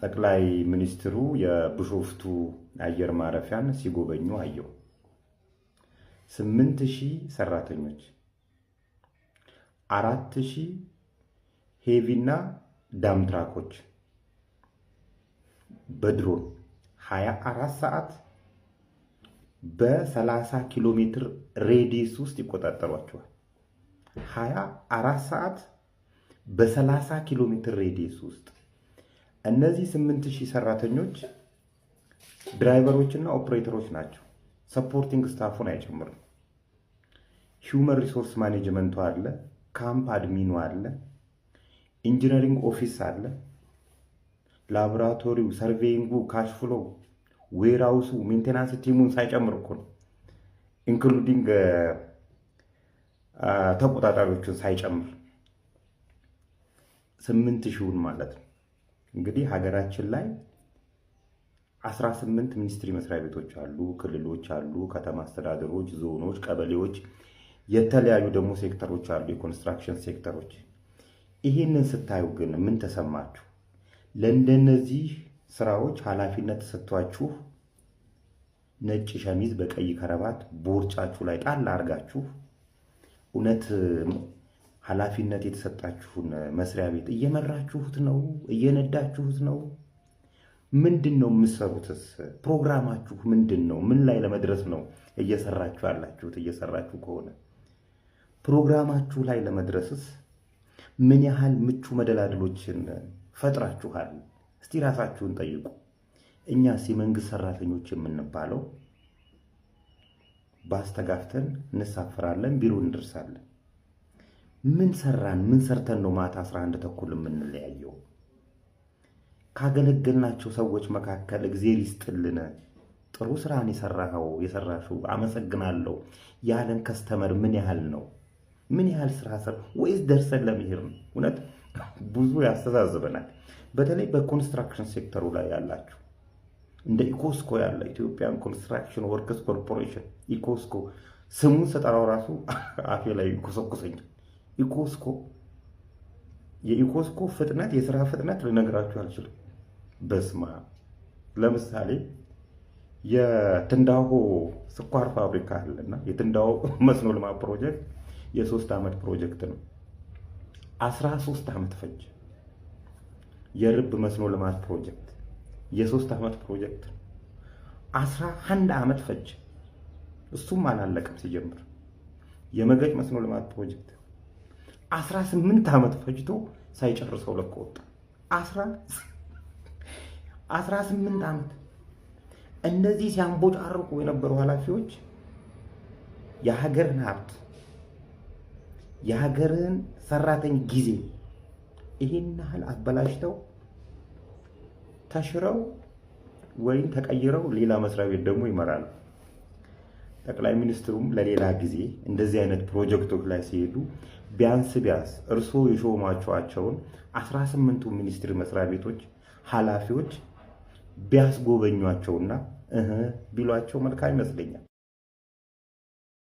ጠቅላይ ሚኒስትሩ የቢሾፍቱ አየር ማረፊያን ሲጎበኙ አየሁ። 8,000 ሰራተኞች፣ 4,000 heavy ና dump truck ኦች በድሮን 24 ሰዓት በ30 ኪሎ ሜትር radius ውስጥ ይቆጣጠሯቸዋል። 24 ሰዓት በ30 ኪሎ ሜትር radius ውስጥ። እነዚህ 8000 ሰራተኞች driver ኦች እና ኦፕሬተሮች ናቸው። Supporting staff ኡን አይጨምርም። Human resource management ኡ አለ፣ camp admin ኡ አለ፣ engineering office አለ፣ ላቦራቶሪው፣ surveying ኡ፣ cash flow፣ warehouse ኡ፣ maintenance team ኡን ሳይጨምር እኮ ነው። Including ተቆጣጣሪዎቹን ሳይጨምር 8,000ውን ማለት ነው። እንግዲህ ሀገራችን ላይ 18 ministry መስሪያ ቤቶች አሉ፣ ክልሎች አሉ፣ ከተማ አስተዳደሮች፣ ዞኖች፣ ቀበሌዎች፣ የተለያዩ ደግሞ ሴክተሮች አሉ፣ የ construction sector ኦች። ይሄንን ስታዩ ግን ምን ተሰማችሁ? ለእንደነዚህ ስራዎች ኃላፊነት ተሰጥቷችሁ ነጭ ሸሚዝ በቀይ ከረባት ቦርጫችሁ ላይ ጣል አድርጋችሁ እውነት ኃላፊነት የተሰጣችሁን መስሪያ ቤት እየመራችሁት ነው? እየነዳችሁት ነው? ምንድን ነው የምትሰሩትስ? ፕሮግራማችሁ ምንድን ነው? ምን ላይ ለመድረስ ነው እየሰራችሁ ያላችሁት? እየሰራችሁ ከሆነ ፕሮግራማችሁ ላይ ለመድረስስ ምን ያህል ምቹ መደላድሎችን ፈጥራችኋል? እስቲ ራሳችሁን ጠይቁ። እኛስ የመንግስት ሰራተኞች የምንባለው ባስ ተጋፍተን እንሳፈራለን፣ ቢሮ እንደርሳለን። ምን ሰራን? ምን ሰርተን ነው ማታ 11:30 የምንለያየው? ካገለገልናቸው ሰዎች መካከል እግዜር ይስጥልን፣ ጥሩ ስራን የሰራኸው፣ የሰራሽው፣ አመሰግናለሁ ያለን customer ምን ያህል ነው? ምን ያህል ስራ ሰር ወይስ ደርሰን ለመሄድ ነው? እውነት ብዙ ያስተዛዝበናል። በተለይ በ construction sector ኡ ላይ ያላችሁ፣ እንደ ኢኮስኮ ያለ፣ Ethiopian Construction Works Corporation፣ ኢኮስኮ፣ ስሙን ስጠራው ራሱ አፌ ላይ ይኮሰኩሰኛል። ኢኮስኮ፣ የኢኮስኮ ፍጥነት፣ የስራ ፍጥነት ልነግራችሁ አልችልም። በስማ ለምሳሌ የትንዳሆ ስኳር ፋብሪካ አለና የትንዳሆ መስኖ ልማት ፕሮጀክት የ3 ዓመት ፕሮጀክት ነው። 13 ዓመት ፈጀ። የርብ መስኖ ልማት ፕሮጀክት የ3 ዓመት ፕሮጀክት ነው። 11 ዓመት ፈጀ። እሱም አላለቀም ሲጀምር። የመገጭ መስኖ ልማት ፕሮጀክት 18 ዓመት ፈጅቶ ሳይጨርሰው ለቆ ወጣ። 18 ዓመት። እነዚህ ሲያንቦጫርቁ የነበሩ ኃላፊዎች የሀገርን ሀብት፣ የሀገርን ሰራተኛ ጊዜ ይሄን ያህል አበላሽተው ተሽረው ወይም ተቀይረው ሌላ መስሪያ ቤት ደግሞ ይመራሉ። ጠቅላይ ሚኒስትሩም ለሌላ ጊዜ እንደዚህ አይነት ፕሮጀክቶች ላይ ሲሄዱ ቢያንስ ቢያንስ እርስዎ የሾማቸዋቸውን 18ቱ ministry መስሪያ ቤቶች ኃላፊዎች ቢያስጎበኟቸውና እህ ቢሏቸው መልካም ይመስለኛል።